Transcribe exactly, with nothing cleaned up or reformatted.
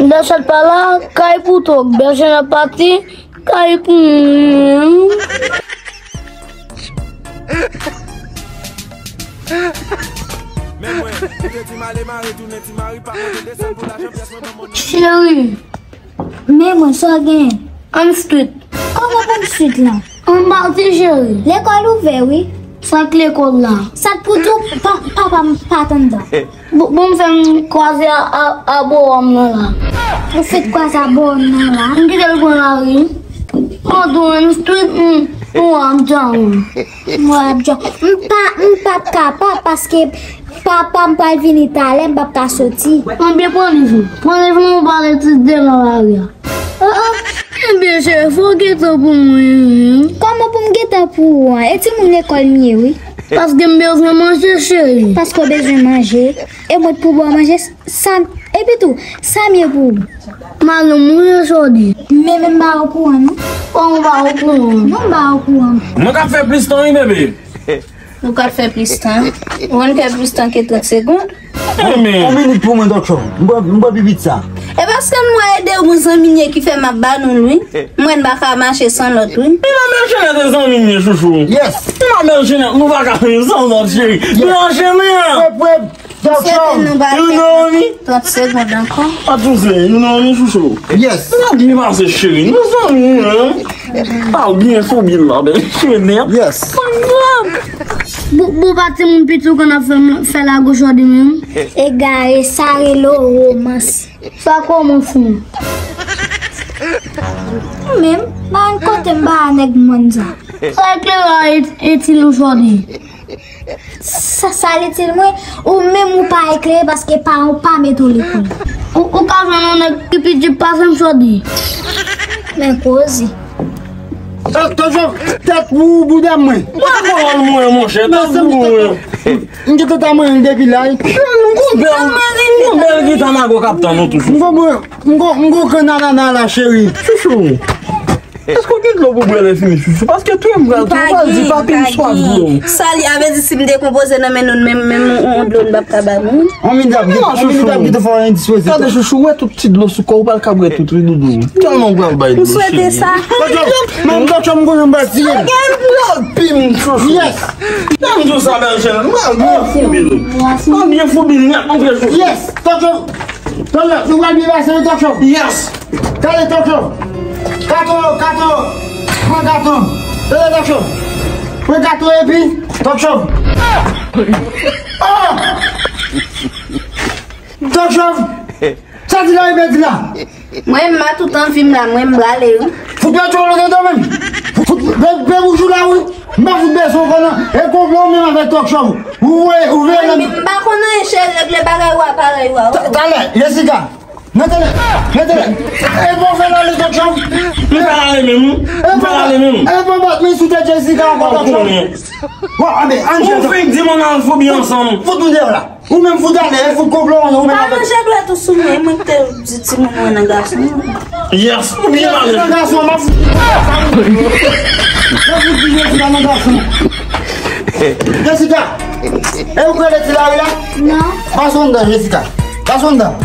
Bèlchè pa la, kay pou tou. Bèlchè nan pati, kay pou mwen. Men mwen, ou te di m ale mare tounen ti mari, pa konte desann pou lajan pyès mwen ban mòn. Cheri, men mwen sa w gen. Ann street. Kòman pou m street lan? Ann ba w ti cheri. Lekòl ouvè wi. Sa k lekòl la? Sa k pou tou pa, papa m pa t anndan. Bon, bon, m fè m kwaze a, a, a bowòm nan la. Ou fèt kwaze a bowòm nan la? M kite l pran lari. Antoine Street, m, m wè ap djan. M wè ap djan. M pa, m p ap kapab paske papa m pral vini talè, m p ap ka soti. Ann byen pran liv ou. Pran liv ou, ou pale ti devan lari a. Oh, oh. Ebyen, cheri, fò w gen tan pou mwen. Kòman pou m gen tan pou ou an? E timoun lekòl m ye, wi. Paske m bezwen manje, cheri. Paske w bezwen manje. E mwen t pou ba w manje, sa, epi tou, sa m ye pou ou? Madanm mwen jodi. Men, men m pa okouran, non. Kòman w pa okouran? Non, m pa okouran. Mwen k ap fè plis tan, wi, bebe. Ou ka fè plis tan. Ou konn fè plis tan ke trant segonn? Yon minit pou mwen, Dòk Chòm. M pran, m pran pi vit sa. E paske m wè e de bon zanmi n ye ki fè m ap ba nou l, wi. Mwen m pa ka mache san lòt, wi. Mwen menm Jenèt e zanmi n ye, chouchou. Yes. Mwen menm Jenèt, nou pa ka viv san lòt, cheri. Yes. Mwen Jenèt. Prè, prè, Dòk Chòm. You know me? Trant segonn ankò. Pa tousen, you know me, chouchou. Yes. Nou byen pase, cheri. Nou zanmi, hein? Pa byen fou byen la, bèl Jenèt. Yes. Bon, bon, pa timoun piti ou konn ap fè, fè lago jodi menm. Egare, sa rele w romans. Sa kòmanse. Ou menm, pa yon kote m pa a nèg mòn sa. Sa eklera et-, itil ou jodi? Sa, sa l itil mwen, ou menm ou pa eklere paske paran w pa mete w lekòl. Ou, ou ka jwenn yon nèg ki pi djip pase m jodi. Men koze. Tò, tò, tèt pou bouda mwen. Mwen vòl mwen, monchè, tèt pou mwen. M gentan ta mwen depi la. M gon bèl, m gon bèl gita mago k ap tann nou toujou. M gon, m gon, m gon grenn anana la, cheri. Chouchou. Èske w gen dlo pou bwè lè fini, chouchou? Paske tou m pral, tou m pral di papi m swaf dlo. Sa li a vle di si m dekonpoze nan men nou, menm, menm yon, yon dlo n p ap ka ba moun. On minit ap git, on minit ap git fò endispoze. Gade chouchou, wè tout ti dlo sou kò, ou pral ka bwè tout, wi, doudou. Tèlman ou pral bay dlo, cheri. M swete sa. Tòtò, m, tòtò, m konnen m pral tire. Gade dlo pi m, chouchou. Yes. Tann tou sa, bèl Jenèt, m pral byen foubi l. M pral byen foubi l nèt, antre chouchou. Yes, tòtò. Tòtò, nou pral byen pase, wi, tòtò. Yes. Tande, tòtò. Gato, gato. Pran gato. Tande, tòtò. Pran gato epi tòtò. Ah! Tòtò. Sa di la, e byen di la. Mwen, m pa tout anvi m la, mwen, m prale, wi. Fout bèl tcholo nan dan menm. Fout bèl, bèl boujou la, wi. M pa fout bezwen w konnen. E konplo w menm avèk tòk chòm. Ou wè, ou wè. Mwen, m pa konn anyen, cheri, regle bagay ou a parèy ou a. Ta-, talè, Jessica. Nan tele, nan tele. E bon fè nan le tòk chòm. M pa ale menm. M pa ale menm. E bon bat men sou tèt Jessica ankò tòk chòm. Bon, anbe, ann jwe. Ou fenk di m ann al foubi ansanm. Fout nou deyò la. Ou menm fout ale, e fout konplo ou menm avèk. Pa ranje dwèt ou sou mwen, mwen ki te di timoun mwen nan gason. Yes, ou byen ale. Nan gason, m ap fout. M ap fout di Jessica nan gason. Jessica, e ou kwè lè ti la wi la? Non. Pase anndan, Jessica. Pase anndan.